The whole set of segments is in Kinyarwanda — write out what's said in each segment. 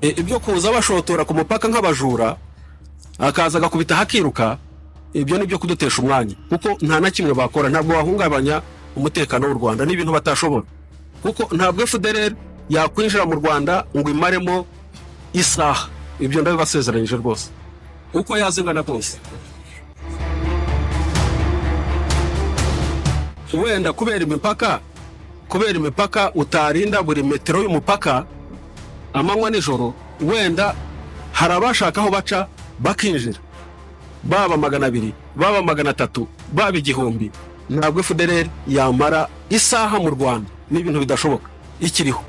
Ibyo kuza bashotora ku mupaka nk'abajura, akaza agakubita hakiruka, ibyo ni byo kudutesha umwanya, kuko nta na kimwe bakora. Ntabwo wahungabanya umutekano w'u Rwanda, ni ibintu batashobora, kuko ntabwo FDLR yakwinjira mu Rwanda ngo imaremo isaha. Ibyo ndabibasezeranyije rwose, uko yazingana kose. Wenda kubera imipaka utarinda buri metero y'umupaka amanywa nijoro, wenda hari abashaka aho baca bakinjira, baba 200, baba 300, baba 1000, ntabwo FDLR yamara isaha mu Rwanda. Ni ibintu bidashoboka ikiriho.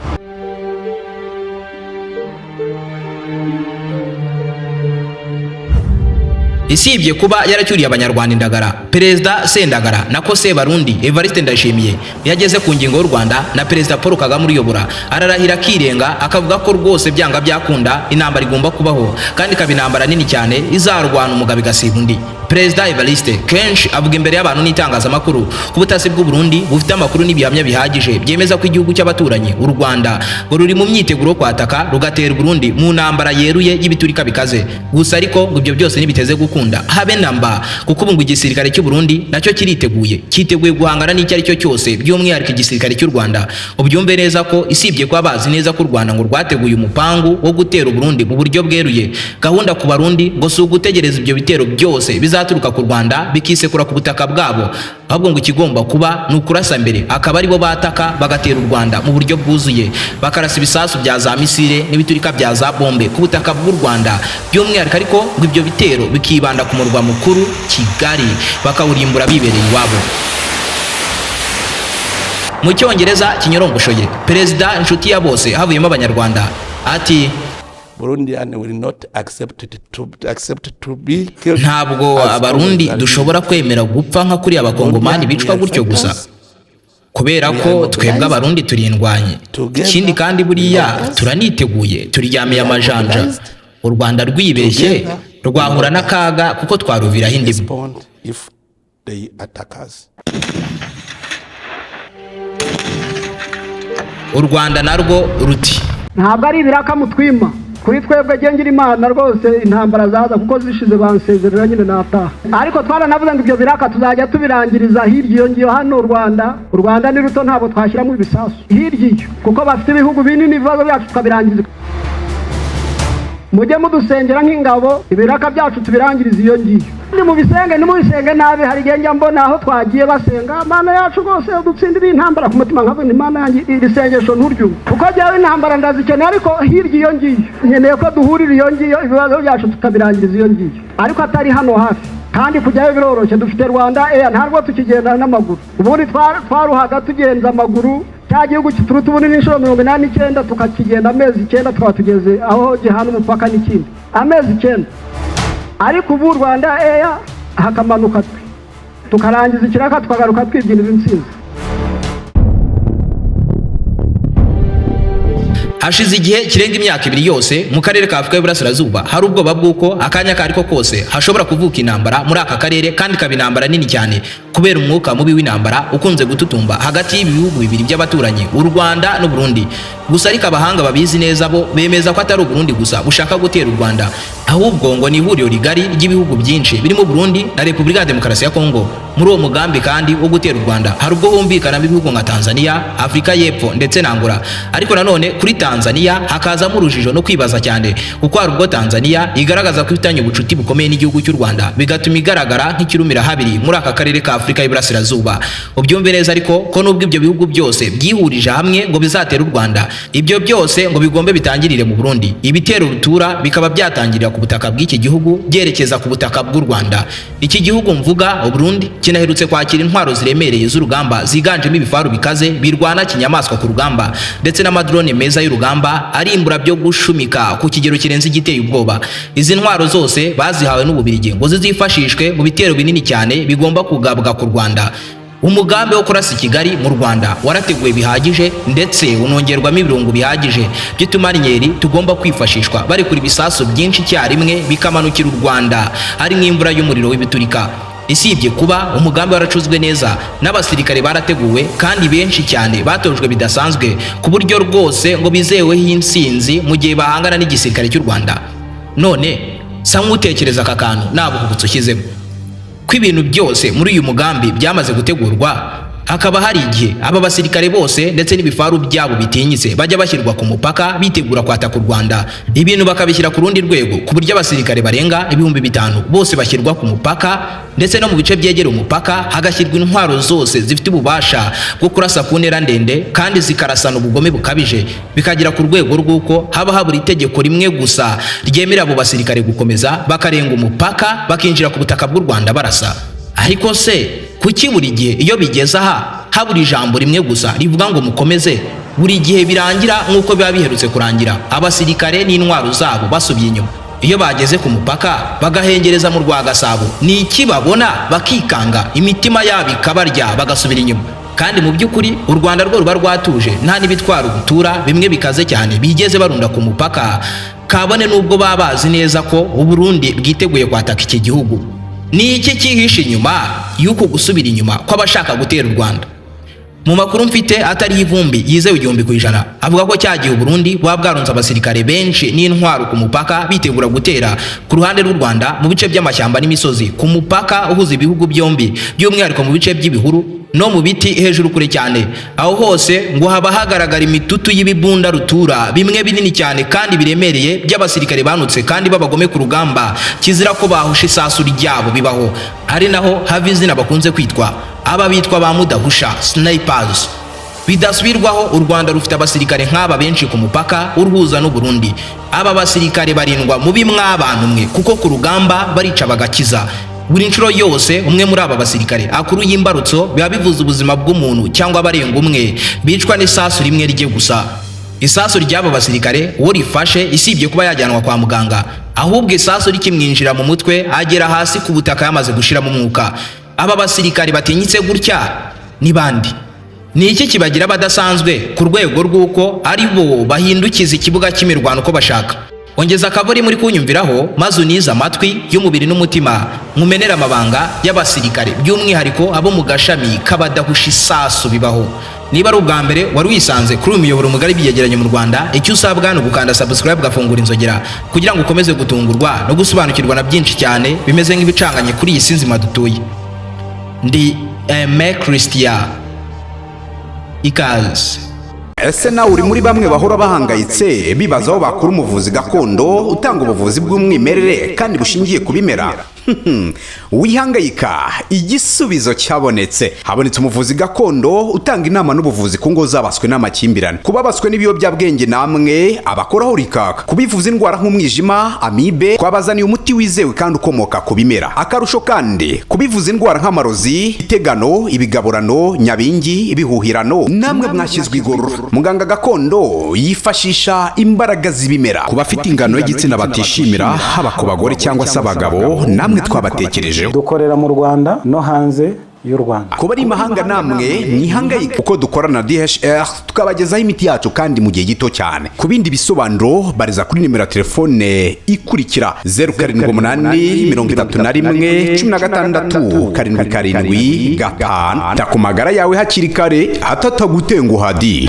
Isibye kuba yaracyuriye Abanyarwanda indagara, Perezida Sendagara, nako Sebarundi Evariste Ndayishimiye, yageze ku ngingo y'u Rwanda na Perezida Paul Kagame uruyobora, ararahira akirenga, akavuga ko rwose byanga byakunda intambara igomba kubaho, kandi ikaba intambara nini cyane izarwana umugabo igasiba undi. Perezida Evariste kenshi avuga imbere y'abantu n'itangazamakuru ku butasi bw'u Burundi bufite amakuru n'ibihamya bihagije byemeza ko igihugu cy'abaturanyi u Rwanda ngo ruri mu myiteguro yo kwataka rugatera Burundi mu ntambara yeruye y'ibiturika bikaze. Gusa ariko ngo ibyo byose ntibiteze gukunda habe namba, kuko ubu ngo igisirikare cy'u Burundi nacyo kiriteguye, cyiteguye guhangana n'icyo ari cyo cyose, by'umwihariko igisirikare cy'u Rwanda. Ubyumve neza ko isibye kuba bazi neza ko u Rwanda ngo rwateguye umupangu wo gutera u Burundi mu buryo bweruye, gahunda ku Barundi ngo si ugutegereza ibyo bitero byose bizaturuka ku Rwanda bikisekura ku butaka bwabo, ahubwo ngo ikigomba kuba ni ukurasa mbere, akaba aribo bataka bagatera u Rwanda mu buryo bwuzuye, bakarasa ibisasu bya za misile n'ibiturika bya za bombe ku butaka bw'u Rwanda, by'umwihariko ariko ngo ibyo bitero bikibanda ku murwa mukuru Kigali, bakawurimbura bibereye iwabo. Mu Cyongereza kinyorongoshoye, Perezida inshuti ya bose havuyemo Abanyarwanda ati: Burundian will not accept to be killed. Ntabwo Abarundi dushobora kwemera gupfa nka kuriya Abakongomani bicwa gutyo gusa, kubera ko twebwe Abarundi turindwanye. Ikindi kandi buriya turaniteguye, turyamiye amajanja. U Rwanda rwibeshye rwahura n'akaga, kuko twaruviraho indimu. Respond if they attack us. U Rwanda narwo ruti: Ntabwo ari ibiraka mutwima kuri twebwe. Ngira Imana rwose intambara zaza, kuko zishize bansezerera nyine nataha. Ariko twaranavuze ngo ibyo biraka tuzajya tubirangiriza hirya iyo ngiyo. Hano u Rwanda ni ruto, ntabwo twashyiramo ibisasu hirya iyo, kuko bafite ibihugu binini. Ibibazo byacu tukabirangiriza, mujye mudusengera nk'ingabo, ibiraka byacu tubirangiriza iyo ngiyo. Ni mubisenge, ntimubisenge nabi. Hari igihe njya mbona aho twagiye basenga Mana yacu rwose dutsindire intambara, ku mutima nkavuga, Imana yanjye, iri sengesho nturyumve, kuko jyewe intambara ndazikeneye, ariko hirya iyo ngiyo. Nkeneye ko duhurira iyo ngiyo, ibibazo byacu tukabirangiriza iyo ngiyo, ariko atari hano hafi. Kandi kujyayo biroroshye, dufite Rwanda Air, ntabwo tukigenda n'amaguru. Ubundi twaruhaga tugenza amaguru. Cya gihugu kituruta ubunini inshuro 89, tukakigenda amezi 9 tukaba tugeze aho gihana umupaka n'ikindi, amezi 9. Ariko ubu Rwanda Air, hakamanuka twe tukarangiza ikiraka, tukagaruka twibyinira intsinzi. Hashize igihe kirenga imyaka 2 yose mu karere ka Afurika y'Iburasirazuba hari ubwoba bw'uko akanya ako ariko kose hashobora kuvuka intambara muri aka karere, kandi ikaba intambara nini cyane, kubera umwuka mubi w'intambara ukunze gututumba hagati y'ibi bihugu bibiri by'abaturanyi, u Rwanda n'u Burundi. Gusa ariko abahanga babizi neza bo bemeza ko atari Uburundi gusa bushaka gutera u Rwanda, ahubwo ngo ni ihuriro rigari ry'ibihugu byinshi birimo Burundi na Repubulika ya Demokarasi ya Kongo. Muri uwo mugambi kandi wo gutera u Rwanda hari ubwo humvikanamo ibihugu nka Tanzania, Afurika y'Epfo ndetse na Angola. Ariko nanone kuri Tanzania hakazamo urujijo no kwibaza cyane, kuko hari ubwo Tanzania igaragaza ko ifitanye ubucuti bukomeye n'igihugu cy'u Rwanda, bigatuma igaragara nk'ikirumira habiri muri aka karere ka Afurika y'Iburasirazuba. Ubyumve neza ariko ko nubwo ibyo bihugu byose byihurije hamwe ngo bizatere u Rwanda, ibyo byose ngo bigombe bitangirire mu Burundi, ibitero rutura bikaba byatangirira ku butaka bw'iki gihugu byerekeza ku butaka bw'u Rwanda. Iki gihugu mvuga, Burundi, kinaherutse kwakira intwaro ziremereye z'urugamba ziganjemo ibifaru bikaze birwana kinyamaswa ku rugamba, ndetse n'amadrone meza y'urugamba arimbura byo gushumika ku kigero kirenze igiteye ubwoba. Izi ntwaro zose bazihawe n'Ububirigi ngo zizifashishwe mu bitero binini cyane bigomba kugabwa ku Rwanda. Umugambi wo kurasa Kigali mu Rwanda warateguwe bihagije, ndetse unongerwamo ibirungo bihagije by'utumarineri tugomba kwifashishwa barekura ibisasu byinshi icyarimwe bikamanukira u Rwanda ari nk'imvura y'umuriro w'ibiturika. Isibye kuba umugambi waracuzwe neza, n'abasirikare barateguwe kandi benshi cyane batojwe bidasanzwe, ku buryo rwose ngo bizeweho intsinzi mu gihe bahangana n'igisirikare cy'u Rwanda. None sa nk'utekereza aka kantu nta buhubutsi ushyizemo, ko ibintu byose muri uyu mugambi byamaze gutegurwa, hakaba hari igihe aba basirikare bose ndetse n'ibifaru byabo bitinyitse bajya bashyirwa ku mupaka bitegura kwataka u Rwanda, ibintu bakabishyira ku rundi rwego, ku buryo abasirikare barenga 5000 bose bashyirwa ku mupaka, ndetse no mu bice byegereye umupaka hagashyirwa intwaro zose zifite ububasha bwo kurasa ku ntera ndende kandi zikarasana ubugome bukabije, bikagera ku rwego rw'uko haba habura itegeko rimwe gusa ryemerera abo basirikare gukomeza bakarenga umupaka bakinjira ku butaka bw'u Rwanda barasa. Ariko se kuki buri gihe iyo bigeze aha habura ijambo rimwe gusa rivuga ngo mukomeze? Buri gihe birangira nk'uko biba biherutse kurangira, abasirikare n'intwaro zabo basubiye inyuma. Iyo bageze ku mupaka bagahengereza mu rwa Gasabo, ni iki babona? Bakikanga, imitima yabo ikabarya, bagasubira inyuma. Kandi mu by'ukuri u Rwanda rwo ruba rwatuje, nta n'ibitwaro gutura bimwe bikaze cyane bigeze barunda ku mupaka, kabone n'ubwo baba bazi neza ko u Burundi bwiteguye kwataka iki gihugu. Ni iki cyihishe inyuma y'uku gusubira inyuma kw'abashaka gutera u Rwanda? Mu makuru mfite atariho ivumbi, yizewe 1000%, avuga ko cya gihe Burundi buba bwarunze abasirikare benshi n'intwaro ku mupaka bitegura gutera, ku ruhande rw'u Rwanda mu bice by'amashyamba n'imisozi ku mupaka uhuza ibihugu byombi, by'umwihariko mu bice by'ibihuru no mu biti hejuru kure cyane, aho hose ngo haba hagaragara imitutu y'ibibunda rutura bimwe binini cyane kandi biremereye by'abasirikare banutse kandi b'abagome ku rugamba, kizira ko bahusha isasu ryabo bibaho. Ari naho hava izina bakunze kwitwa, aba bitwa ba mudahusha, snipers. Bidasubirwaho, u Rwanda rufite abasirikare nk'aba benshi ku mupaka uruhuza n'u Burundi. Aba basirikare barindwa mubi mw'abantu mwe, kuko ku rugamba barica bagakiza. Buri nshuro yose umwe muri aba basirikare akuruye imbarutso, biba bivuze ubuzima bw'umuntu cyangwa abarenga umwe bicwa n'isasu rimwe rye gusa. Isasu ry'aba basirikare, uwo rifashe, isibye kuba yajyanwa kwa muganga, ahubwo isasu rikimwinjira mu mutwe agera hasi ku butaka yamaze gushiramo umwuka. Aba basirikare batinyitse gutya ni bande? Ni iki kibagira abadasanzwe ku rwego rw'uko ari bo bahindukiza ikibuga cy'imirwano uko bashaka? Ongeza akaburi muri kunyumviraho, maze unize amatwi y'umubiri n'umutima, nkumenere amabanga y'abasirikare, by'umwihariko abo mu gashami k'abadahusha isasu bibaho. Niba ari ubwa mbere wari wisanze kuri uyu muyoboro mugari byegeranye mu Rwanda, icyo usabwa ni ugukanda subscribe, ugafungura inzogera, kugira ngo ukomeze gutungurwa no gusobanukirwa na byinshi cyane bimeze nk'ibicanganye kuri iyi si nzima dutuye. Ndi Aime Christian, ikaze. Ese nawe uri muri bamwe bahora bahangayitse bibaza aho bakura umuvuzi gakondo utanga ubuvuzi bw'umwimerere kandi bushingiye ku bimera? Wihangayika, igisubizo cyabonetse. Habonetse umuvuzi gakondo utanga inama n'ubuvuzi ku ngo zabaswe n'amakimbirane, ku babaswe n'ibiyobyabwenge, namwe abakoraho rikaka, kubivuza indwara nk'umwijima, amibe. Twabazaniye umuti wizewe kandi ukomoka ku bimera. Akarusho kandi, kubivuza indwara nk'amarozi, itegano, ibigaburano, nyabingi, ibihuhirano, namwe mwashyizwe igorora. Muganga gakondo yifashisha imbaraga z'ibimera. Ku bafite ingano y'igitsina batishimira, haba ku bagore cyangwa se abagabo, namwe twabatekerejeho. Dukorera mu Rwanda no hanze y'u Rwanda. Ku bari imahanga namwe mwihangayike, kuko dukorana na DHL tukabagezaho imiti yacu kandi mu gihe gito cyane. Ku bindi bisobanuro, bariza kuri nimero ya telefone ikurikira: 0783167775. Ta ku magara yawe hakiri kare hatatagutenguha di.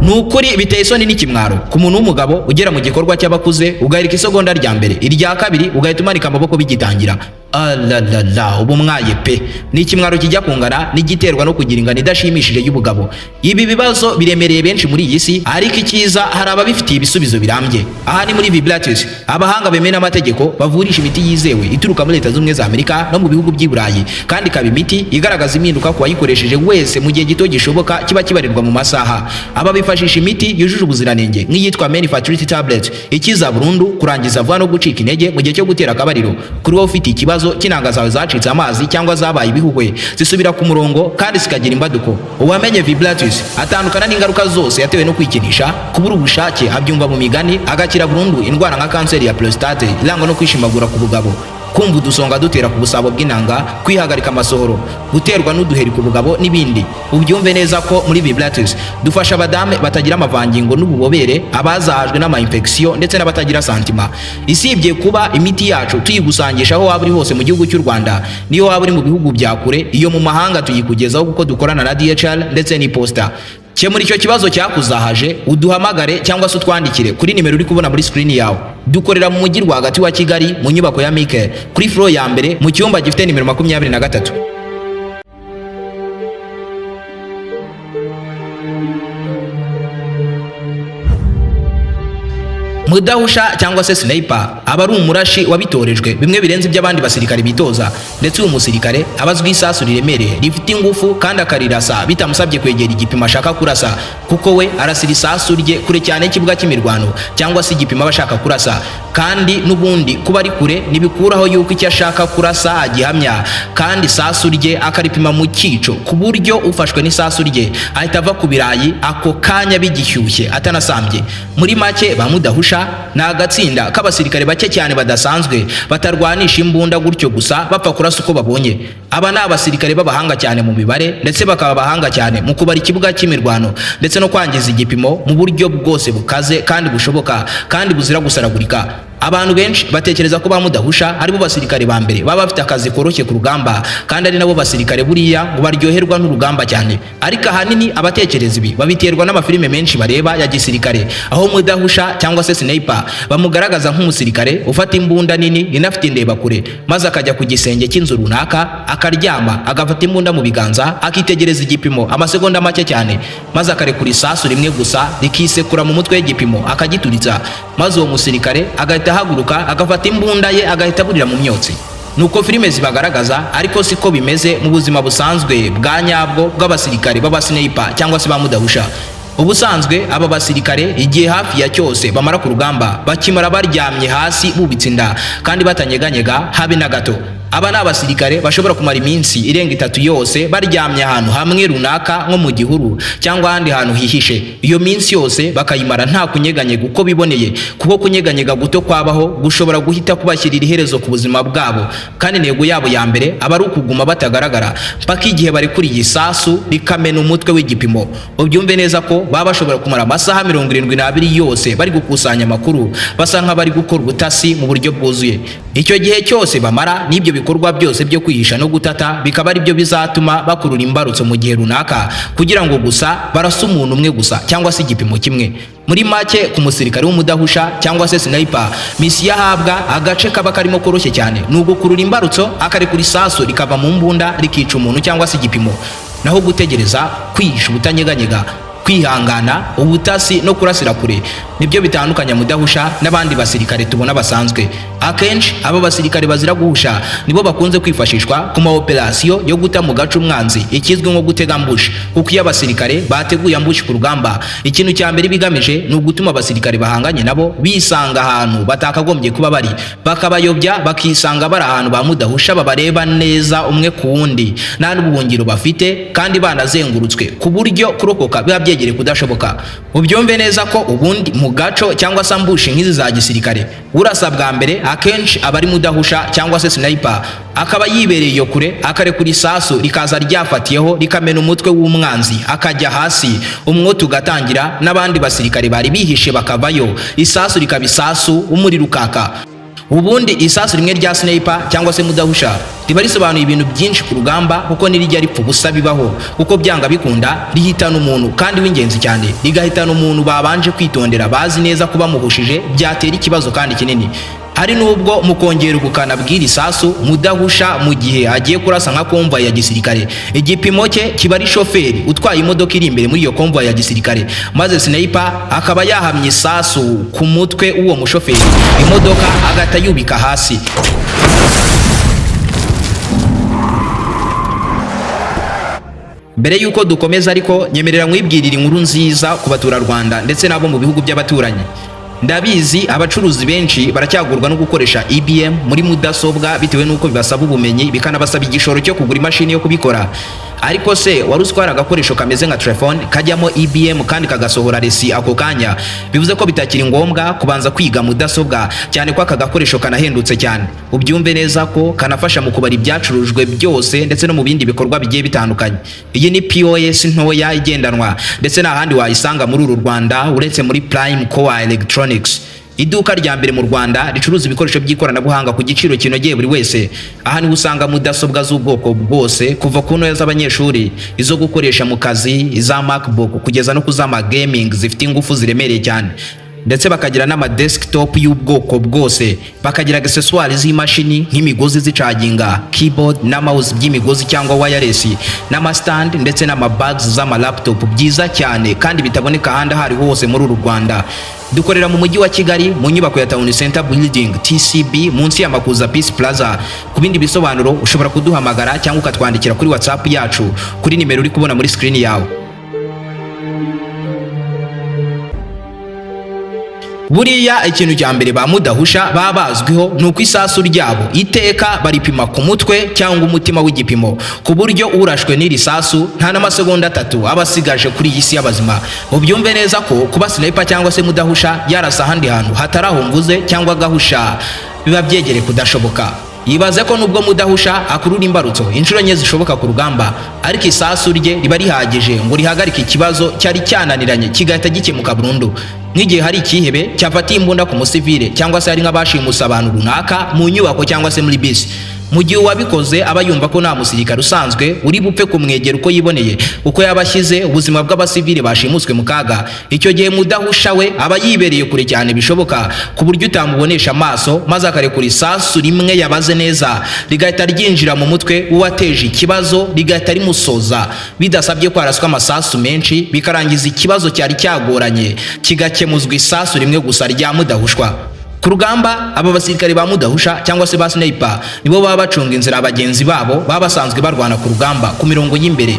Ni ukuri biteye isoni n'ikimwaro ku muntu w'umugabo ugera mu gikorwa cy'abakuze, ugahirika isegonda rya mbere, irya kabiri, ugahita umanika amaboko bigitangira. Alalala, ubu mwaye pe! Ni ikimwaro kijya kungana n'igiterwa no kugira ingano idashimishije y'ubugabo. Ibi bibazo biremereye benshi muri iyi si, ariko icyiza hari ababifitiye ibisubizo birambye. Aha ni muri Vibratus, abahanga bemewe n'amategeko bavurisha imiti yizewe ituruka muri Leta Z'Ubumwe za Amerika no mu bihugu by'i Burayi, kandi ikaba imiti igaragaza impinduka ku wayikoresheje wese mu gihe gito gishoboka kiba kibarirwa mu masaha. Aba bifashisha imiti yujuje ubuziranenge nk'iyitwa Men Fertility Tablet, ikiza burundu kurangiza vuba no gucika intege mu gihe cyo gutera akabariro. Kuri wowe ufite ikibazo cy'intanga zawe zacitse amazi cyangwa zabaye ibihuhwe, zisubira ku murongo kandi zikagira imbaduko. Uwamenye Vibratus atandukana n'ingaruka zose yatewe no kwikinisha, kubura ubushake abyumva mu migani, agakira burundu indwara nka kanseri ya prostate irangwa no kwishimagura ku bugabo. Kumva udusonga dutera ku busabo bw'intanga, kwihagarika amasohoro, guterwa n'uduheri ku bugabo n'ibindi. Ubyumve neza ko muri Vibratus dufasha abadame batagira amavangingo n'ububobere, abazahajwe n'ama infection ndetse n'abatagira sentiment. Isibye kuba imiti yacu tuyigusangisha aho waba uri hose mu gihugu cy'u Rwanda, niyo waba uri mu bihugu bya kure, iyo mu mahanga tuyikugezaho kuko dukorana na DHL ndetse n'iposita. Kemura icyo kibazo cyakuzahaje, uduhamagare cyangwa se utwandikire kuri nimero uri kubona muri screen yawe. Dukorera mu mujyi rwagati wa Kigali, mu nyubako ya Mike, kuri floor ya mbere, mu cyumba gifite nimero 23. Mudahusha cyangwa se sniper aba ari umurashi wabitorejwe bimwe birenze iby'abandi basirikare bitoza. Ndetse uyu musirikare aba azwi isasu riremereye rifite ingufu kandi akarirasa bitamusabye kwegera igipimo ashaka kurasa, kuko we arasira isasu rye kure cyane y'ikibuga cy'imirwano cyangwa se igipimo aba ashaka kurasa. Kandi n'ubundi kuba ari kure ntibikuraho yuko icyo ashaka kurasa agihamya, kandi isasu rye akaripima mu cyico, ku buryo ufashwe n'isasu rye ahita ava ku birayi ako kanya bigishyushye atanasambye. Muri make, ba mudahusha ni agatsinda k'abasirikare bake cyane badasanzwe, batarwanisha imbunda gutyo gusa bapfa kurasa uko babonye. Aba ni abasirikare b'abahanga cyane mu mibare, ndetse bakaba abahanga cyane mu kubara ikibuga cy'imirwano ndetse no kwangiza igipimo mu buryo bwose bukaze kandi bushoboka kandi buzira gusaragurika. Abantu benshi batekereza ko ba mudahusha aribo basirikare ba mbere baba bafite akazi koroshye ku rugamba, kandi ari nabo basirikare buriya ngo baryoherwa n'urugamba cyane. Ariko ahanini abatekereza ibi babiterwa n'amafilime menshi bareba ya gisirikare, aho mudahusha cyangwa se sniper bamugaragaza nk'umusirikare ufata imbunda nini inafite indebakure, maze akajya ku gisenge cy'inzu runaka akaryama, agafata imbunda mu biganza, akitegereza igipimo amasegonda make cyane, maze akarekura isasu rimwe gusa rikisekura mu mutwe w'igipimo akagituritsa, maze uwo musirikare agahita ahaguruka agafata imbunda ye agahita aburira mu myotsi. Nuko filime zibagaragaza, ariko siko bimeze mu buzima busanzwe bwa nyabwo bw'abasirikare b'abasniper cyangwa se ba mudahusha. Ubusanzwe aba basirikare igihe hafi ya cyose bamara ku rugamba bakimara baryamye hasi bubitse inda kandi batanyeganyega habe na gato. Aba ni abasirikare bashobora kumara iminsi irenga 3 yose baryamye ahantu hamwe runaka nko mu gihuru cyangwa ahandi hantu hihishe. Iyo minsi yose bakayimara nta kunyeganyega uko biboneye, kuko kunyeganyega guto kwabaho gushobora guhita kubashyirira iherezo ku buzima bwabo. Kandi intego yabo ya mbere aba ari ukuguma batagaragara mpaka igihe barekuriye isasu rikamena umutwe w'igipimo. Ubyumve neza ko baba bashobora kumara amasaha 72 yose bari gukusanya amakuru, basa nk'abari gukora ubutasi mu buryo bwuzuye. Icyo gihe cyose bamara n'ibyo bikorwa byose byo kwihisha no gutata bikaba ari byo bizatuma bakurura imbarutso mu gihe runaka, kugira ngo gusa barase umuntu umwe gusa cyangwa se igipimo kimwe. Muri make, ku musirikare w'umudahusha cyangwa se sniper, misiyo ahabwa agace kaba karimo koroshye cyane ni ugukurura imbarutso akarekura isasu rikava mu mbunda rikica umuntu cyangwa se igipimo. Naho gutegereza, kwihisha ubutanyeganyega, kwihangana, ubutasi no kurasira kure nibyo bitandukanya mudahusha n'abandi basirikare tubona basanzwe. Akenshi aba basirikare bazira guhusha nibo bakunze kwifashishwa ku ma operasiyo yo guta mu gace umwanzi, ikizwi nko gutega ambush. Kuko iyo abasirikare bateguye ambush ku rugamba, ikintu cya mbere bigamije ni ugutuma abasirikare bahanganye nabo bisanga ahantu batakagombye kuba bari, bakabayobya bakisanga bari ahantu ba mudahusha babareba neza umwe ku wundi, nta n'ubuhungiro bafite kandi banazengurutswe, ku buryo kurokoka biba byegereye kudashoboka. Ubyumve neza ko ubundi mu gaco cyangwa se ambushi nk'izi za gisirikare, urasa bwa mbere akenshi aba ari mudahusha cyangwa se sniper, akaba yibereye iyo kure akarekura isasu rikaza ryafatiyeho rikamena umutwe w'umwanzi akajya hasi, umwotsi ugatangira n'abandi basirikare bari bihishe bakavayo, isasu rikaba isasu, umuriro ukaka. Ubundi isasu rimwe rya sniper cyangwa se mudahusha riba risobanuye ibintu byinshi ku rugamba, kuko nirijya ripfa ubusa bibaho, kuko byanga bikunda rihitana umuntu kandi w'ingenzi cyane, rigahitana umuntu babanje kwitondera bazi neza kuba bamuhushije byatera ikibazo kandi kinini. Hari nubwo mu kongera ubukana bw'iri sasu, mudahusha mu gihe agiye kurasa nka konvoyi ya gisirikare, igipimo cye kiba ari shoferi utwaye imodoka iri imbere muri iyo konvoyi ya gisirikare, maze sniper akaba yahamye isasu ku mutwe w'uwo mushoferi, imodoka agahita yubika hasi. Mbere yuko dukomeza ariko, nyemerera nkwibwirira inkuru nziza ku baturarwanda ndetse n'abo mu bihugu by'abaturanyi. Ndabizi, abacuruzi benshi baracyagorwa no gukoresha EBM muri mudasobwa bitewe n'uko bibasaba ubumenyi, bikanabasaba igishoro cyo kugura imashini yo kubikora. Ariko se wari uzi ko hari agakoresho kameze nka telefone kajyamo EBM kandi kagasohora resi ako kanya? Bivuze ko bitakiri ngombwa kubanza kwiga mudasobwa, cyane ko aka gakoresho kanahendutse cyane. Ubyumve neza ko kanafasha mu kubara ibyacurujwe byose ndetse no mu bindi bikorwa bigiye bitandukanye. Iyi ni POS ntoya igendanwa, ndetse nta handi wayisanga muri uru Rwanda uretse muri Prime Core Electronics, iduka rya mbere mu Rwanda ricuruza ibikoresho by'ikoranabuhanga ku giciro kinogeye buri wese. Aha niho usanga mudasobwa z'ubwoko bwose, kuva ku ntoya z'abanyeshuri, izo gukoresha mu kazi, iza MacBook, kugeza no ku z'ama gaming zifite ingufu ziremereye cyane, ndetse bakagira n'ama desktop y'ubwoko bwose, bakagira accessoires z'imashini nk'imigozi zicaginga, keyboard na mouse by'imigozi cyangwa wireless, n'ama stand ndetse n'ama bags z'ama laptop byiza cyane kandi bitaboneka ahandi aho ariho hose muri uru Rwanda. Dukorera mu mujyi wa Kigali mu nyubako ya Town Center Building, TCB, munsi ya Makuza Peace Plaza. Ku bindi bisobanuro ushobora kuduhamagara cyangwa ukatwandikira kuri WhatsApp yacu kuri nimero uri kubona muri screen yawe. Buriya ikintu cya mbere ba mudahusha baba bazwiho ni uko isasu ryabo iteka baripima ku mutwe cyangwa umutima w'igipimo, ku buryo urashwe n'iri sasu nta n'amasegonda 3 aba asigaje kuri iyi si y'abazima. Ubyumve neza ko kuba sniper cyangwa se mudahusha yarasa ahandi hantu hatari aho mvuze cyangwa agahusha biba byegereye kudashoboka. Yibaze ko nubwo mudahusha akurura imbarutso inshuro nke zishoboka ku rugamba, ariko isasu rye riba rihagije ngo rihagarike ikibazo cyari cyananiranye, kigahita gikemuka burundu. Nk'igihe hari ikihebe cyafatiye imbunda ku musivile, cyangwa se hari nk'abashimuse abantu runaka mu nyubako cyangwa se muri bisi, mu gihe uwabikoze aba yumva ko nta musirikare usanzwe uri bupfe kumwegera uko yiboneye, kuko yaba ashyize ubuzima bw'abasivile bashimuswe mu kaga, icyo gihe mudahusha we aba yibereye kure cyane bishoboka, ku buryo utamubonesha amaso, maze akarekura isasu rimwe yabaze neza, rigahita ryinjira mu mutwe w'uwateje ikibazo, rigahita rimusoza bidasabye ko haraswa amasasu menshi, bikarangiza ikibazo cyari cyagoranye kigakemuzwa isasu rimwe gusa rya mudahushwa. Ku rugamba aba basirikare ba mudahusha cyangwa se ba sniper nibo baba bacunga inzira bagenzi babo baba basanzwe barwana ku rugamba ku mirongo y'imbere.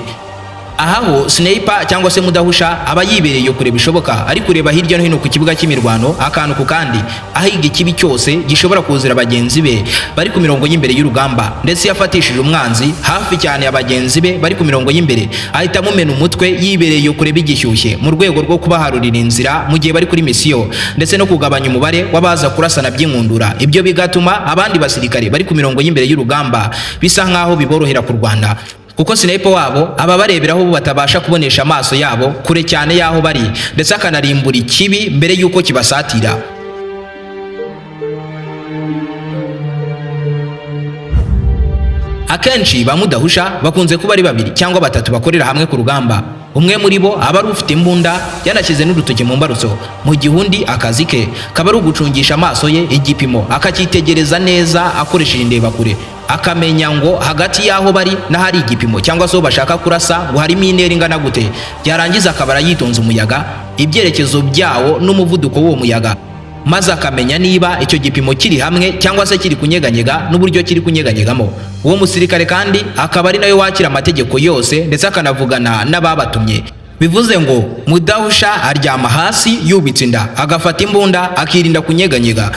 Aha ho sniper cyangwa se mudahusha aba yibereye kure bishoboka, ari kureba hirya no hino ku kibuga cy'imirwano akantu ku kandi, ahiga ikibi cyose gishobora kuzira bagenzi be bari ku mirongo y'imbere y'urugamba. Ndetse iyo afatishije umwanzi hafi cyane ya bagenzi be bari ku mirongo y'imbere, ahita amumena umutwe yibereye kure bigishyushye, mu rwego rwo kubaharurira inzira mu gihe bari kuri misiyo, ndetse no kugabanya umubare w'abaza kurasana by'inkundura. Ibyo bigatuma abandi basirikare bari ku mirongo y'imbere y'urugamba bisa nk'aho biborohera kurwana, kuko sniper wabo aba bareberaho batabasha kubonesha amaso yabo kure cyane y'aho bari, ndetse akanarimbura ikibi mbere y'uko kibasatira. Akenshi ba mudahusha bakunze kuba ari babiri cyangwa batatu bakorera hamwe ku rugamba. Umwe muri bo aba ari ufite imbunda yanashyize n'urutoki mu mbarutso, mu gihe undi akazi ke kaba ari ugucungisha amaso ye igipimo, akacyitegereza neza akoresheje indebakure, akamenya ngo hagati y'aho bari n'ahari igipimo cyangwa se aho bashaka kurasa ngo harimo intera ingana gute. Byarangiza akaba yitonze umuyaga, ibyerekezo byawo n'umuvuduko w'uwo muyaga, maze akamenya niba icyo gipimo kiri hamwe cyangwa se kiri kunyeganyega n'uburyo kiri kunyeganyegamo. Uwo musirikare kandi akaba ari nawe wakira amategeko yose, ndetse akanavugana n'ababatumye. Bivuze ngo mudahusha aryama hasi yubitse inda, agafata imbunda, akirinda kunyeganyega,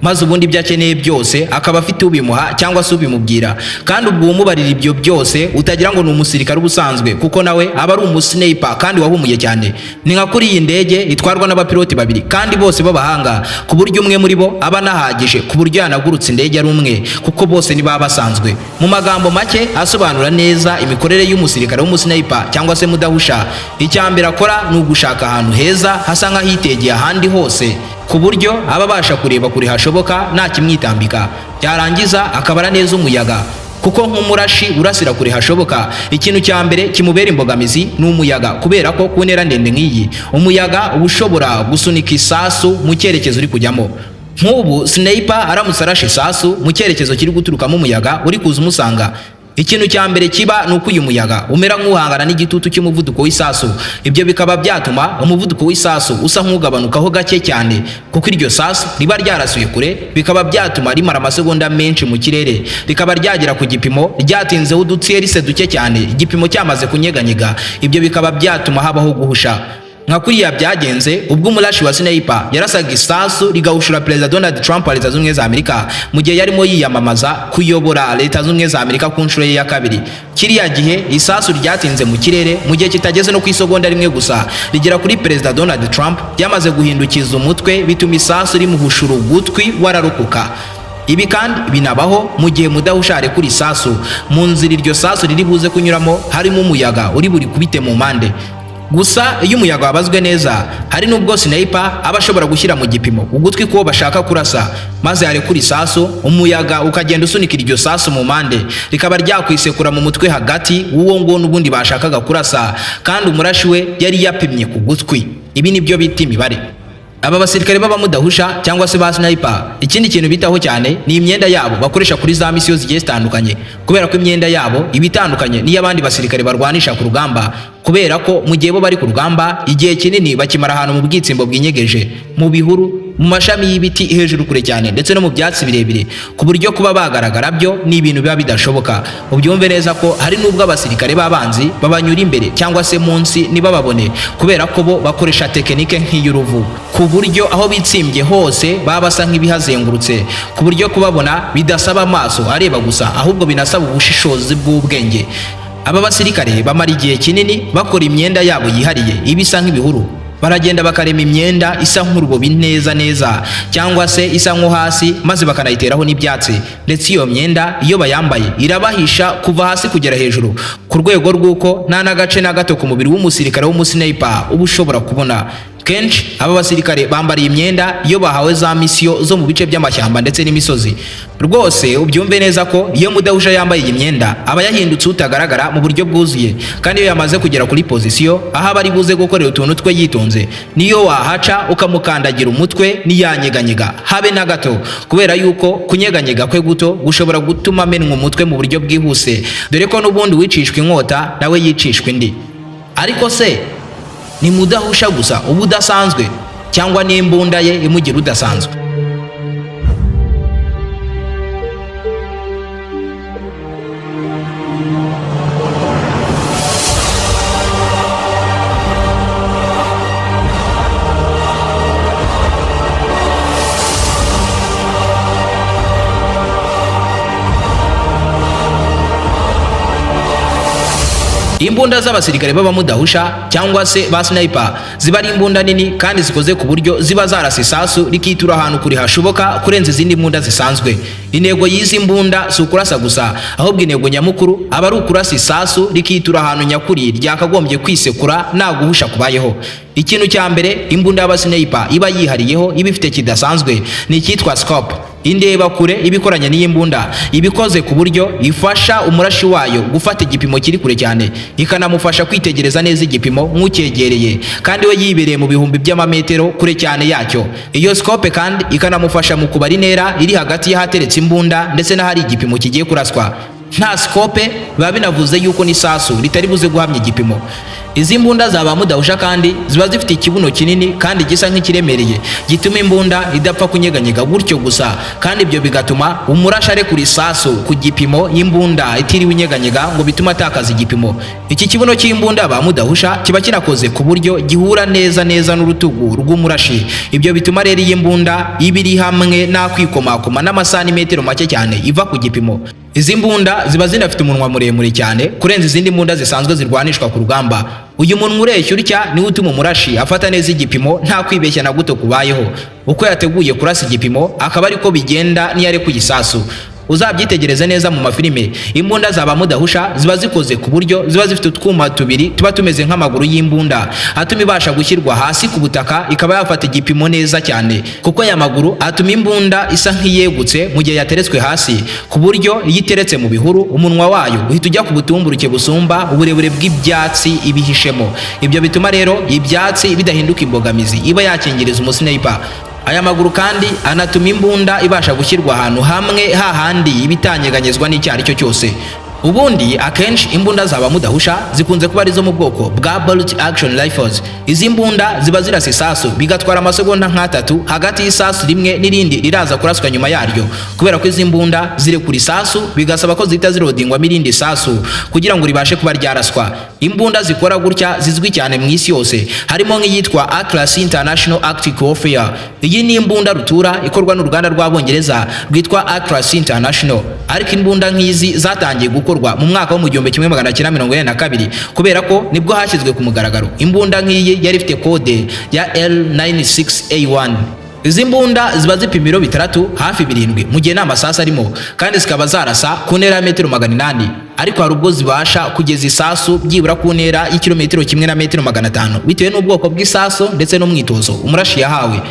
maze ubundi ibyo akeneye byose akaba afite ubimuha cyangwa se ubimubwira. Kandi ubwo umubarira ibyo byose utagira ngo ni umusirikare ubusanzwe, kuko nawe aba ari umusniper kandi wahumuye cyane. Ni nka kuri iyi ndege itwarwa n'abapiloti babiri kandi bose b'abahanga, ku buryo umwe muri bo aba anahagije ku buryo yanagurutse indege ari umwe, kuko bose ni baba basanzwe. Mu magambo make asobanura neza imikorere y'umusirikare w'umusniper cyangwa se mudahusha, icya mbere akora ni ugushaka ahantu heza hasa nk'ahitegeye ahandi hose, ku buryo aba abasha kureba kure hashoboka nta kimwitambika. Byarangiza akabara neza umuyaga, kuko nk'umurashi urasira kure hashoboka, ikintu cya mbere kimubera imbogamizi ni umuyaga, kubera ko ku ntera ndende nk'iyi umuyaga uba ushobora gusunika isasu mu cyerekezo uri kujyamo. Nk'ubu sniper aramutse arashe isasu mu cyerekezo kiri guturukamo umuyaga uri kuza umusanga, ikintu cya mbere kiba ni uko uyu muyaga umera nk'uhangana n'igitutu cy'umuvuduko w'isasu. Ibyo bikaba byatuma umuvuduko w'isasu usa nk'ugabanukaho gake cyane, kuko iryo sasu riba ryarasuye kure, bikaba byatuma rimara amasegonda menshi mu kirere, rikaba ryagera ku gipimo ryatinzeho udutsiyerise duke cyane, igipimo cyamaze kunyeganyega. Ibyo bikaba byatuma habaho guhusha. Nka kuriya byagenze ubwo umurashi wa sniper yarasaga isasu rigahushura Perezida Donald Trump wa Leta Zunze Ubumwe za Amerika mu gihe yarimo yiyamamaza kuyobora Leta Zunze Ubumwe za Amerika ku nshuro ye ya kabiri. Kiriya gihe isasu ryatinze mu kirere mu gihe kitageze no ku isegonda rimwe gusa, rigera kuri Perezida Donald Trump byamaze guhindukiza umutwe, bituma isasu rimuhushura ugutwi wararukuka. Ibi kandi binabaho mu gihe mudahusha arekura isasu mu nzira iryo sasu riri buze kunyuramo harimo umuyaga uri buri kubite mu mpande. Gusa iyo umuyaga wabazwe neza, hari n'ubwo sniper aba ashobora gushyira mu gipimo ugutwi k'uwo bashaka kurasa, maze yarekura isasu umuyaga ukagenda usunika iryo sasu mu mpande, rikaba ryakwisekura mu mutwe hagati w'uwo nguwo n'ubundi bashakaga kurasa, kandi umurashi we yari yapimye ku gutwi. Ibi nibyo bita imibare. Aba basirikare b'abamudahusha cyangwa se ba sniper, ikindi kintu bitaho cyane ni imyenda yabo bakoresha kuri za misiyo zigiye zitandukanye, kubera ko imyenda yabo iba itandukanye n'iy'abandi basirikare barwanisha ku rugamba, kubera ko mu gihe bo bari ku rugamba igihe kinini bakimara ahantu mu bwitsimbo bwinyegeje, mu bihuru, mu mashami y'ibiti hejuru kure cyane, ndetse no mu byatsi birebire, ku buryo kuba bagaragara byo ni ibintu biba bidashoboka. Ubyumve neza ko hari n'ubwo abasirikare b'abanzi babanyura imbere cyangwa se munsi ntibababone, kubera ko bo bakoresha tekinike nk'iy'uruvu, ku buryo aho bitsimbye hose baba basa nk'ibihazengurutse, ku buryo kubabona bidasaba amaso areba gusa, ahubwo binasaba ubushishozi bw'ubwenge. Aba basirikare bamara igihe kinini bakora imyenda yabo yihariye iba isa nk'ibihuru. Baragenda bakarema imyenda isa nk'urubobi neza neza, cyangwa se isa nko hasi, maze bakanayiteraho n'ibyatsi. Ndetse iyo myenda iyo bayambaye irabahisha kuva hasi kugera hejuru, ku rwego rw'uko nta n'agace na gato ku mubiri w'umusirikare w'umusniper uba ushobora kubona. Kenshi aba basirikare bambara iyi myenda iyo bahawe za misiyo zo mu bice by'amashyamba ndetse n'imisozi. Rwose ubyumve neza ko iyo mudahusha yambaye iyi myenda aba yahindutse utagaragara mu buryo bwuzuye, kandi iyo yamaze kugera kuri pozisiyo aho aba ari buze gukorera utuntu twe yitonze, niyo wahaca ukamukandagira umutwe ntiyanyeganyega habe na gato, kubera yuko kunyeganyega kwe guto gushobora gutuma amenwa umutwe mu buryo bwihuse, dore ko n'ubundi wicishwa inkota nawe yicishwa indi. Ariko se ni mudahusha gusa uba udasanzwe, cyangwa n'imbunda ye imugira udasanzwe? Imbunda z'abasirikare b'abamudahusha cyangwa se ba sniper ziba ari imbunda nini kandi zikoze ku buryo ziba zarasa isasu rikitura ahantu kure hashoboka kurenza izindi mbunda zisanzwe. Intego y'izi mbunda si ukurasa gusa, ahubwo intego nyamukuru aba ari ukurasa isasu rikitura ahantu nyakuri ryakagombye kwisekura nta guhusha kubayeho. Ikintu cya mbere imbunda y'abasniper iba yihariyeho, iba ifite kidasanzwe, ni icyitwa scope. Indeba kure iba ikoranye n'iyi mbunda iba ikoze ku buryo ifasha umurashi wayo gufata igipimo kiri kure cyane, ikanamufasha kwitegereza neza igipimo nk'ucyegereye, kandi we yibereye mu bihumbi by'amametero kure cyane yacyo. Iyo scope kandi ikanamufasha mu kubara intera iri hagati y'ahateretse imbunda ndetse n'ahari igipimo kigiye kuraswa. Nta scope biba binavuze yuko n'isasu ritari buze guhamya igipimo. Izi mbunda za ba mudahusha kandi ziba zifite ikibuno kinini kandi gisa nk'ikiremereye, gituma imbunda idapfa kunyeganyega gutyo gusa, kandi ibyo bigatuma umurashi arekura isasu ku gipimo y'imbunda itiriwe inyeganyega ngo bitume atakaza igipimo. Iki kibuno cy'imbunda ba mudahusha kiba kinakoze ku buryo gihura neza neza n'urutugu rw'umurashi. Ibyo bituma rero iyi mbunda iba iri hamwe nta kwikomakoma n'amasantimetero make cyane iva ku gipimo. Izi mbunda ziba zinafite umunwa muremure cyane kurenza izindi mbunda zisanzwe zirwanishwa ku rugamba. Uyu munwa ureshya utya niwo utuma umurashi afata neza igipimo nta kwibeshya na guto kubayeho. Uko yateguye kurasa igipimo akaba ariko bigenda n'iyo arekuye isasu. Uzabyitegereze neza mu mafilime, imbunda za ba mudahusha ziba zikoze ku buryo ziba zifite utwuma tubiri tuba tumeze nk'amaguru y'imbunda, atuma ibasha gushyirwa hasi ku butaka ikaba yafata igipimo neza cyane, kuko aya maguru atuma imbunda isa nk'iyegutse mu gihe yateretswe hasi, ku buryo iyo iteretse mu bihuru umunwa wayo uhita ujya ku butumburuke busumba uburebure bw'ibyatsi ibihishemo. Ibyo bituma rero ibyatsi bidahinduka imbogamizi iba yakingiriza umusniper. Aya maguru kandi anatuma imbunda ibasha gushyirwa ahantu hamwe hahandi iba itanyeganyezwa n'icyo ari cyo cyose. Ubundi akenshi imbunda zaba mudahusha zikunze kuba ari zo mu bwoko bwa bolt action rifles. Izi mbunda ziba zirasa isasu bigatwara amasegonda nk'atatu hagati y'isasu rimwe n'irindi riraza kuraswa nyuma yaryo, kubera ko izi mbunda zirekura isasu bigasaba ko zihita zirodingwamo irindi sasu kugira ngo ribashe kuba ryaraswa. Imbunda zikora gutya zizwi cyane mu isi yose, harimo nk'iyitwa Atlas International Arctic Warfare. Iyi ni imbunda rutura ikorwa n'uruganda rw'Abongereza rwitwa Atlas International. Ariko imbunda nk'izi zatangiye gukorwa mu mwaka wo mu 1942, kubera ko nibwo hashyizwe ku mugaragaro imbunda nk'iyi yari ifite kode ya L96A1. Izi mbunda ziba zipima ibiro 6, hafi 7, mu gihe nta masasu arimo, kandi zikaba zarasa ku ntera ya metero 800. Ariko hari ubwo zibasha kugeza isasu byibura ku ntera y'ikirometero 1 na metero 500, bitewe n'ubwoko bw'isasu ndetse n'umwitozo umurashi yahawe.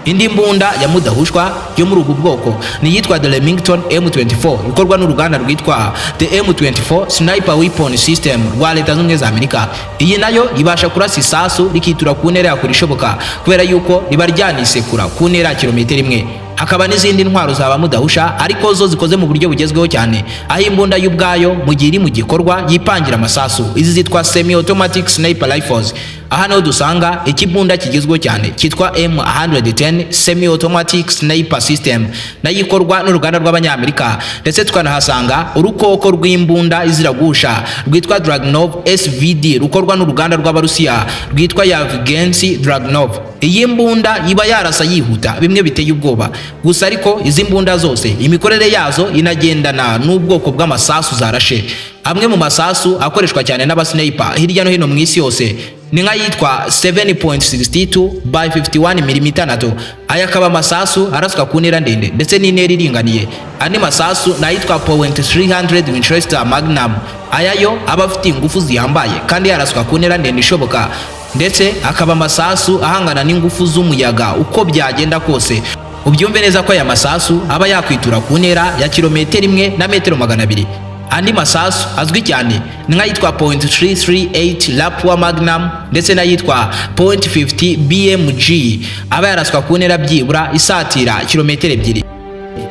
Indi mbunda ya mudahushwa yo muri ubu bwoko ni iyitwa The Remington M24, ikorwa n'uruganda rwitwa The M24 Sniper Weapon System rwa Leta Zunze Ubumwe za Amerika. Iyi nayo ibasha kurasa isasu rikitura ku ntera ya kure ishoboka, kubera yuko riba ryanisekura ku ntera ya kilometero 1. Hakaba n'izindi ntwaro zaba mudahusha, ariko zo zikoze mu buryo bugezweho cyane, aho imbunda y'ubwayo mu gihe iri mu gikorwa yipangira amasasu. Izi zitwa semi automatic sniper rifles. Aha niho dusanga ikibunda kigezweho cyane cyitwa M110 semi automatic sniper system, nayo ikorwa n'uruganda rw'Abanyamerika. Ndetse tukanahasanga urukoko rw'imbunda iziragusha rwitwa Dragunov SVD, rukorwa n'uruganda rw'Abarusiya rwitwa Yevgeny Dragunov. Iyi mbunda iba yarasa yihuta bimwe biteye ubwoba gusa. Ariko izi mbunda zose imikorere yazo inagendana n'ubwoko bw'amasasu zarashe. Amwe mu masasu akoreshwa cyane n'abasniper hirya no hino mu isi yose ni nk'ayitwa 7.62 by 51 mm NATO. Aya akaba amasasu araswa ku ntera ndende ndetse n'intera iringaniye. Andi masasu ni ayitwa point 300 Winchester Magnum. Aya yo aba afite ingufu zihambaye kandi yaraswa ku ntera ndende ishoboka, ndetse akaba amasasu ahangana n'ingufu z'umuyaga uko byagenda kose. Ubyumve neza ko aya masasu aba yakwitura ku ntera ya kilometero 1 na metero 200. Andi masasu azwi cyane ni nk'ayitwa point 338 Lapua Magnum ndetse n'ayitwa point 50 BMG, aba yaraswa ku ntera byibura isatira kilometero 2.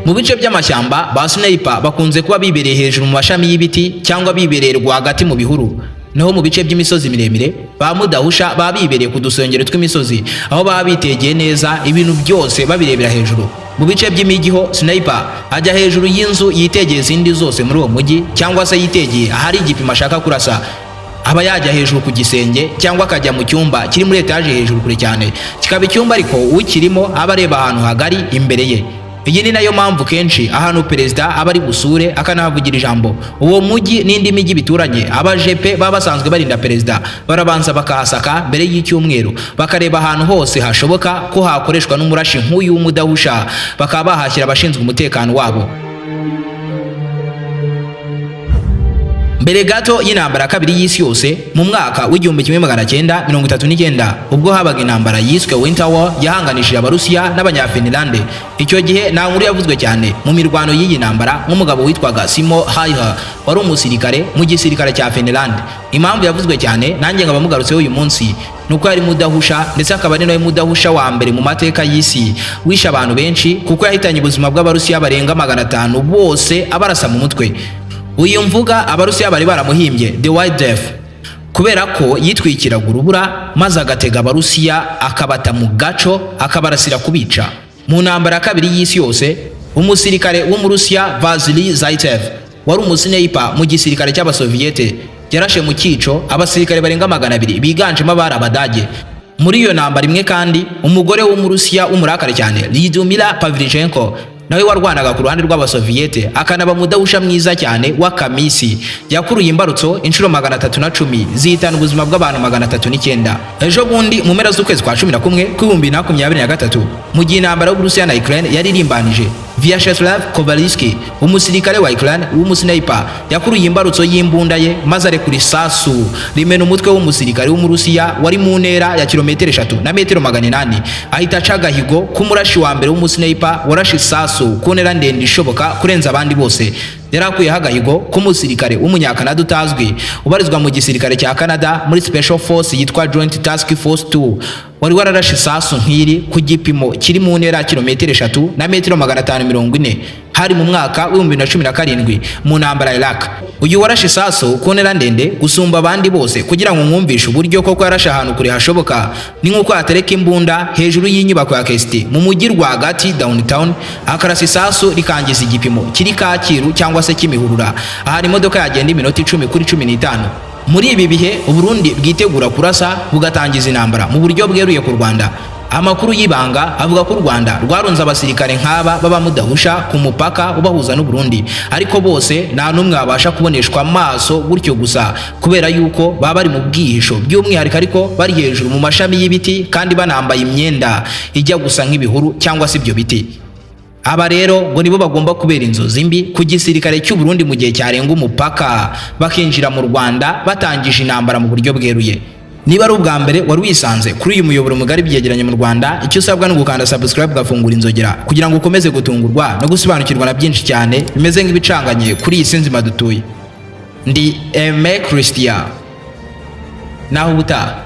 Mu bice by'amashyamba, ba sniper bakunze kuba bibereye hejuru mu mashami y'ibiti cyangwa bibereye rwagati mu bihuru. Naho mu bice by'imisozi miremire, ba mudahusha baba bibereye ku dusongero tw'imisozi, aho baba bitegeye neza ibintu byose babirebera hejuru. Mu bice by'imijyi ho, sniper ajya hejuru y'inzu yitegeye izindi zose muri uwo mujyi, cyangwa se yitegeye ahari igipimo ashaka kurasa. Aba yajya hejuru ku gisenge cyangwa akajya mu cyumba kiri muri etaje hejuru kure cyane, kikaba icyumba ariko ukirimo aba areba ahantu hagari imbere ye. Iyi ni nayo mpamvu kenshi ahantu perezida aba ari busure akanahavugira ijambo, uwo mujyi n'indi mijyi bituranye, abajepe baba basanzwe barinda perezida barabanza bakahasaka mbere y'icyumweru, bakareba ahantu hose hashoboka ko hakoreshwa n'umurashi nk'uyu w'umudahusha, bakaba bahashyira abashinzwe umutekano wabo. Mbere gato y'intambara ya kabiri y'isi yose, mu mwaka w'1939, ubwo habaga intambara yiswe Winter War yahanganishije Abarusiya n'Abanyafinlande, icyo gihe nta nkuru yavuzwe cyane mu mirwano y'iyi ntambara nk'umugabo witwaga Simo Häyhä, wari umusirikare mu gisirikare cya Finland. Impamvu yavuzwe cyane nanjye nkaba mugarutseho uyu munsi ni uko yari mudahusha, ndetse akaba ari nawe mudahusha wa mbere mu mateka y'isi wishe abantu benshi, kuko yahitanye ubuzima bw'Abarusiya barenga 500 bose abarasa mu mutwe. Uyu mvuga, Abarusiya bari baramuhimbye The White Death, kubera ko yitwikiraga urubura maze agatega Abarusiya akabata mu gaco akabarasira kubica. Mu ntambara ya kabiri y'isi yose, umusirikare w'Umurusiya Vasily Zaitsev, wari umusniper mu gisirikare cy'Abasoviyete, yarashe mu cyico abasirikare barenga 200 biganjemo abari Abadage. Muri iyo ntambara imwe kandi, umugore w'Umurusiya w'umurakare cyane Lyudmila Pavlichenko, nawe warwanaga ku ruhande rw'Abasoviyete akanaba mudahusha mwiza cyane w'akamisi, yakuruye imbarutso inshuro 310 zihitana ubuzima bw'abantu 309. Ejo bundi mu mpera z'ukwezi kwa 11 kw'ibihumbi 2023, mu gihe intambara y'Uburusiya na Ukraine yari irimbanije, Vyacheslav Kovalivsky, umusirikare wa Ukraine w'umusniper, yakuruye imbarutso y'imbunda ye maze arekura isasu rimena umutwe w'umusirikare w'Umurusiya wari mu ntera ya kilometero 3 na metero 800, ahita aca agahigo k'umurashi wa mbere w'umusniper warashe isasu ku ntera ndende ishoboka kurenza abandi bose. Yari akuyeho agahigo k'umusirikare w'Umunyakanada utazwi ubarizwa mu gisirikare cya Canada muri Special Force yitwa Joint Task Force 2, wari wararashe isasu nk'iri ku gipimo kiri mu ntera ya kilometero 3 na metero 540. Hari mu mwaka w'2017 mu ntambara ya Iraq. Uyu warashe isasu ku ntera ndende gusumba abandi bose, kugira ngo mwumvishe uburyo koko yarashe ahantu kure hashoboka, ni nk'uko yatereka imbunda hejuru y'inyubako ya KST mu mujyi rwagati, downtown, akarasa isasu rikangiza igipimo kiri Kacyiru cyangwa se Kimihurura, ahantu imodoka yagenda iminota 10 kuri 15. Muri ibi bihe Uburundi bwitegura kurasa bugatangiza intambara mu buryo bweruye ku Rwanda, amakuru y'ibanga avuga ko u Rwanda rwarunze abasirikare nk'aba baba mudahusha ku mupaka ubahuza n'u Burundi, ariko bose nta n'umwe wabasha kuboneshwa amaso gutyo gusa, kubera yuko baba bari mu bwihisho by'umwihariko, ariko bari hejuru mu mashami y'ibiti kandi banambaye imyenda ijya gusa nk'ibihuru cyangwa se ibyo biti. Aba rero ngo nibo bagomba kubera inzozi mbi ku gisirikare cy'u Burundi mu gihe cyarenga umupaka bakinjira mu Rwanda batangije intambara mu buryo bweruye. Niba ari ubwa mbere wari wisanze kuri uyu muyoboro mugari byegeranye mu Rwanda, icyo usabwa ni ugukanda subscribe, ugafungura inzogera, kugira ngo ukomeze gutungurwa no gusobanukirwa na byinshi cyane bimeze nk'ibicanganye kuri iyi si nzima dutuye. Ndi Aime Christian, naho ubutaha.